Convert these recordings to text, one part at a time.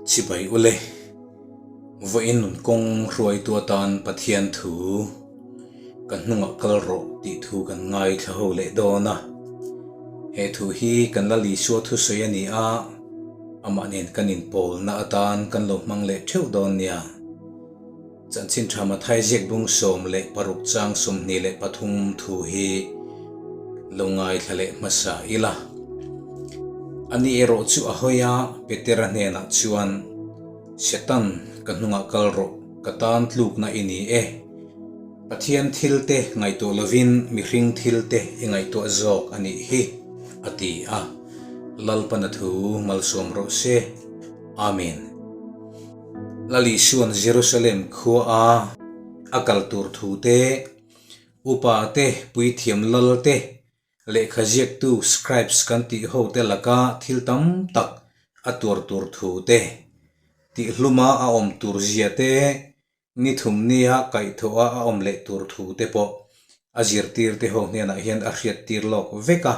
Chibai ule, vawiin nun kawng hruaitu atan Pathian thu ka hnungah kal rawh tih thu kan ngaithla ho leh dawn a. He thu hi kan Lal Isua thusawi a ni a, amah nen kan inpawlna atan kan lo hmang leh theuh dawn nia. Chanchin tha Mathai ziak bung 16 chang 23 thu hi lo ngaithla leh hmasa ila. Ani erawh chu a hawi a, Petera hnenah chuan, Setan, ka hnungah kal rawh, ka tan tlukna i ni e. Pathian thil te ngaihtuah lovin mihring thil te i ngaihtuah zawk a nih hi, a ti a. Lalpana thu malsawm rawh se. Amen. Lal Isua'n Jerusalem khua a a kal tur thu te, upa te, puithiam lal te, lehkha ziaktu scribes kan tih ho te laka thil tam tak a tuar tur thu te, tihhluma a awm tur zia te, ni thum nia kaihthawh a a awm leh tur thu te pawh a zirtir te ho hnenah hian a hriattir lawk vek a.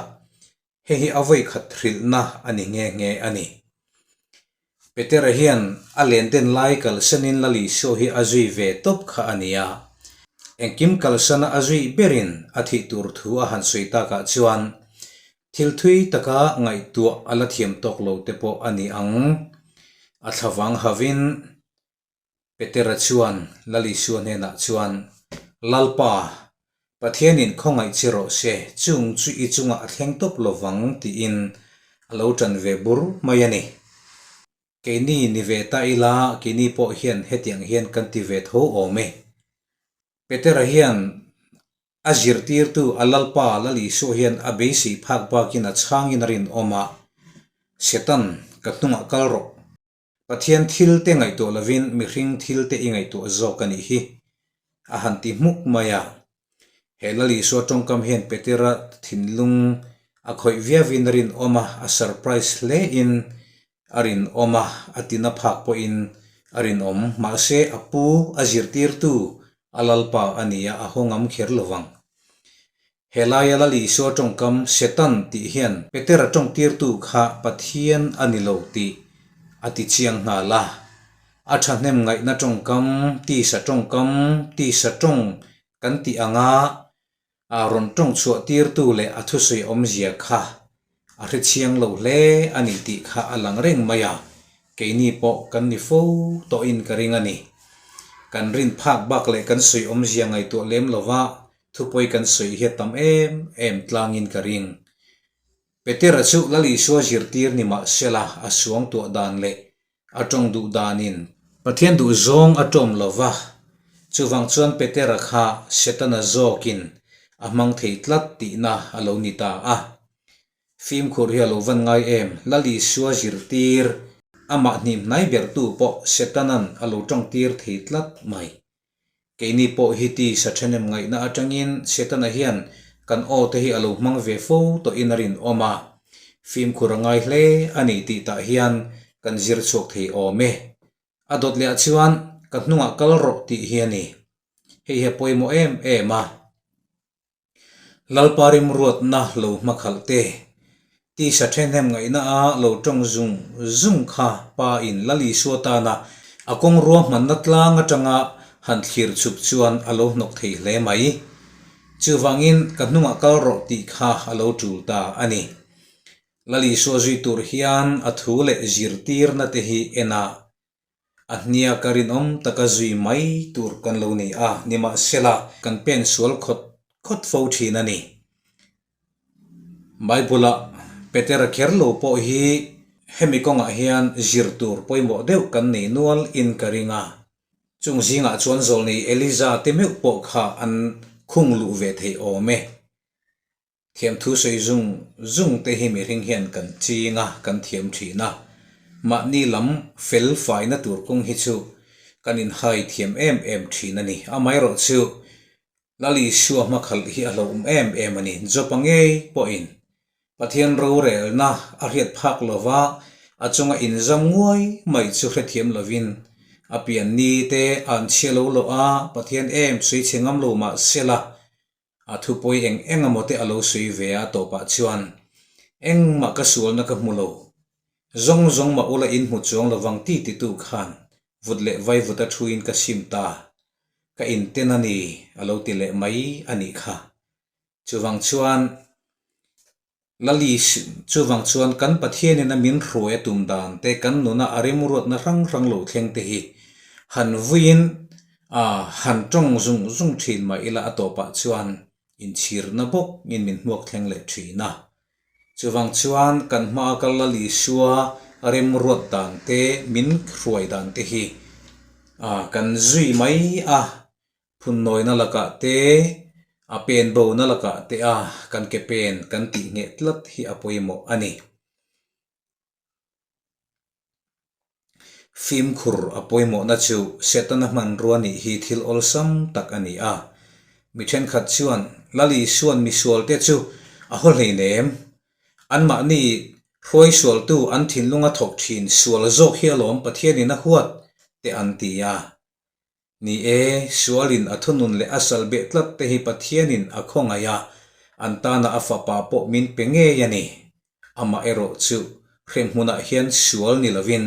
Hei hi a vawikhat hrilhna a ni nghe nghe a ni. Petera hian a len den lai kalsanin Lal Isua hi a zui ve tawp kha a ni a. Engkim kalsana a zui berin a thih tur thu a han sawi takah chuan thil thui taka ngaihtuah a la thiam tawk lo te pawh a ni ang. A thlavang havin Petera chuan Lal Isua hnenah chuan, Lalpa, Pathianin khawngaih che rawh se, chung chu i chungah a thleng tawp lo vang tiin a lo ṭan ve bur mai a ni. Keini ni ve ta ila, keini pawh hian hetiang hian kan ti ve tho awm e. Petera hian a zirtirtu a Lalpa Lal Isua hian a beisei phak bakin a chhangin a rinawm a, Setan, ka hnungah kal rawh. Pathian thil te ngaihtuah lovin mihring thil te i ngaihtuah zawk a nih hi, a han ti hmuk mai a. He Lal Isua tawngkam hian Petera thinlung a khawih viauin a rinawm a, a surprise hle in a rinawm a, a tina phak pawhin a rinawm. Mahse, a pu, a zirtirtu, a Lalpa a ni a, a haw ngam kher lovang. Helaia Lal Isua tawngkam Setan tih hian Petera tawngtirtu kha Pathian a ni lo tih a ti chiang nghal a. A thahnem ngaihna tawngkam, tisa tawngkam, tisa tawng kan tih anga a rawn tawng chhuah tirtu leh a thusawi awmzia kha a hre chiang lo hle a ni tih kha a lang reng mai a, keini pawh kan ni fo tawhin ka ring a ni. Kan rin phak bak leh kan sawi awmzia ngaihtuah lem lova Thupawi kan sawi hi a tam em em tlangin ka ring. Petera chu Lal Isua zirtir ni mah sela a suang tuah dan leh a tawng duh danin Pathian duh zawng a tawm lo va, chuvang chuan Petera kha Setana zawkin a hmang thei tlat tihna a lo ni ta a. Fimkhur hi a lo van ngai em? Lal Isua zirtir amah hnimhnai bertu pawh Setanan a lo tawngtir thei tlat mai. Keini pawh hi ti sa thenem ngaihna atangin Setana hian kan aw te hi a lo hmang ve fo tawhin a rinawm a, fimkhur a ngai hle a ni tih tah hian kan zir chhuak thei awm e. A dawt leh ah chuan ka hnungah kal rawh tih hi a ni. Hei hi a pawimawh em em a. Lalpa rimruatna lo hmakhalh te, tisa thehnem ngaihna a lo tawng zung zung kha Pa in Lal Isua tana a kawng ruahmanna tlang atanga han thlir chhup chuan a lo hnawk thei hle mai. Chuvangin ka hnungah kal rawh tih kha a lo tul ta a ni. Lal Isua zui tur hian a thu leh zirtirna te hi en a A hnia ka rinawm taka zui mai tur kan lo ni a, nimahsela kan pen sual khawt khawt fo thin a ni. Bible-ah Petera kher lo pawh hi hemi kawngah hian zir tur pawimawh deuh kan nei nual in ka ring a. Chung zingah chuan zawlnei Eliza te meuh pawh kha an khung luh ve thei awm e. Thiamthu sawi zung zung te hi mihring hian kan ching a, kan thiam thin a. Mahni lam fel faina tur kawng hi chu kan inhai thiam em em thin a ni. Amaherawh chu Lal Isua hmakhalh hi a hlauhawm em em a ni. Jopa ngei pawhin Pathian rorelna a hriat phak lova a chunga inzam nguai mai chu hrethiam lovin a pian ni te an chhia lo loh a, Pathian em sawi chhe ngam lo mah sela A thupawi eng eng emaw te a lo sawi ve a tawpah chuan engmah ka sualna ka hmu lo. Zawng zawng mah ula in hmu chuang lovang ti titu khan vut leh vaivut a thuin ka sim ta. Ka inten a ni a lo ti leh mai a nih kha. Chuvang chuan Lali chuvang chuan kan Pathianin a min hruai a tum dan te, kan nuna a remruatna hrang hrang lo thleng te hi han vuiin han tawng zung zung thin mah ila a tawpah chuan inchhirna bawk in min hmuak thleng leh thin a. Chuvang chuan kan hmaa kal Lali Isua remruat dan te, min hruai dan te hi kan zui mai a. Phunnawina lakah te, a pen bona lakah te a kan ke pen kan tih ngheh tlat hi a pawimawh a ni. Fimkhur a pawimawhna chu Setana hmanrua nih hi thil awlsam tak a ni a. Mi thenkhat chuan Lal Isua'n misualte chu a haw hleinem, anmahni hruaisualtu an thinlunga thawk thin sual zawk hi alawm Pathianin a huat te an ti a. Ni e, sualin a thunun leh a sal beh tlat te hi Pathianin a khawngaih a, an tana a fapa pawh min pe ngei a ni. Amah erawh chu hremhmunah hian sual ni lovin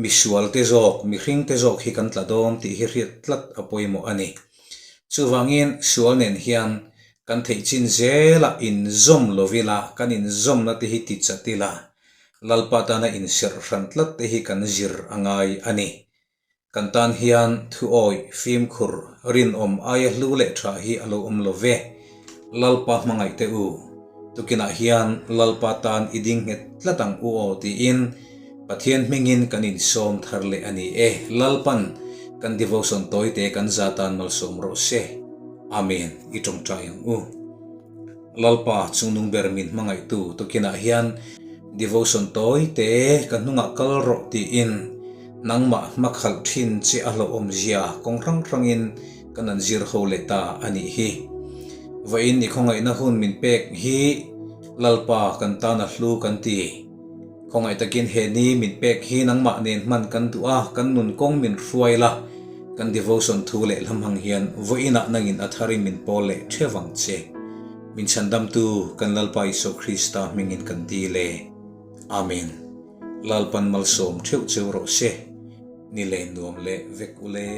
misualte zawk, mihringte zawk hi kan tla dawn tih hi hriat tlat a pawimawh a ni. Chuvangin sual nen hian kan theih chin zelah inzawm lovila, kan inzawmna te hi tichat ila, Lalpa tana inserh hran tlat te hi kan zir a ngai a ni. Kan tan hian thuawi, fimkhur, rinawm aia hlu leh tha hi a lo awm lo ve. Lalpa hmangaih teh u. Tukinah hian Lalpa tan i ding nghet tlat ang u aw tiin Pathian hmingin kan insawm thar leh a ni e. Lalpan kan devotion tawite kan za tan malsawm rawh se. Amen. I tawngtai ang u. Lalpa chungnung ber min hmangaihtu tukinah hian devotion tawi te ka hnungah kal rawh tiin nangmah hmakhalh thin che a hlauhawm zia kawng hrang hrangin kan an zir ho leh ta a nih hi. Vawiin i khawngaihna hun min pek hi Lalpa kan tan a hlu kan ti. Khawngaih takin he ni min pek hi nangmah nen hman kan duh a, kan nun kawng min hruai la, kan devotion thu leh hlam hang hian vawiinah nangin a tharin min pawl leh theuh ang che. Min chhandamtu kan Lalpa Isua Krista hmingin kan dil e. Amen. Lalpan malsawm theuh cheu rawh se. Ni leh nuam leh vek ule.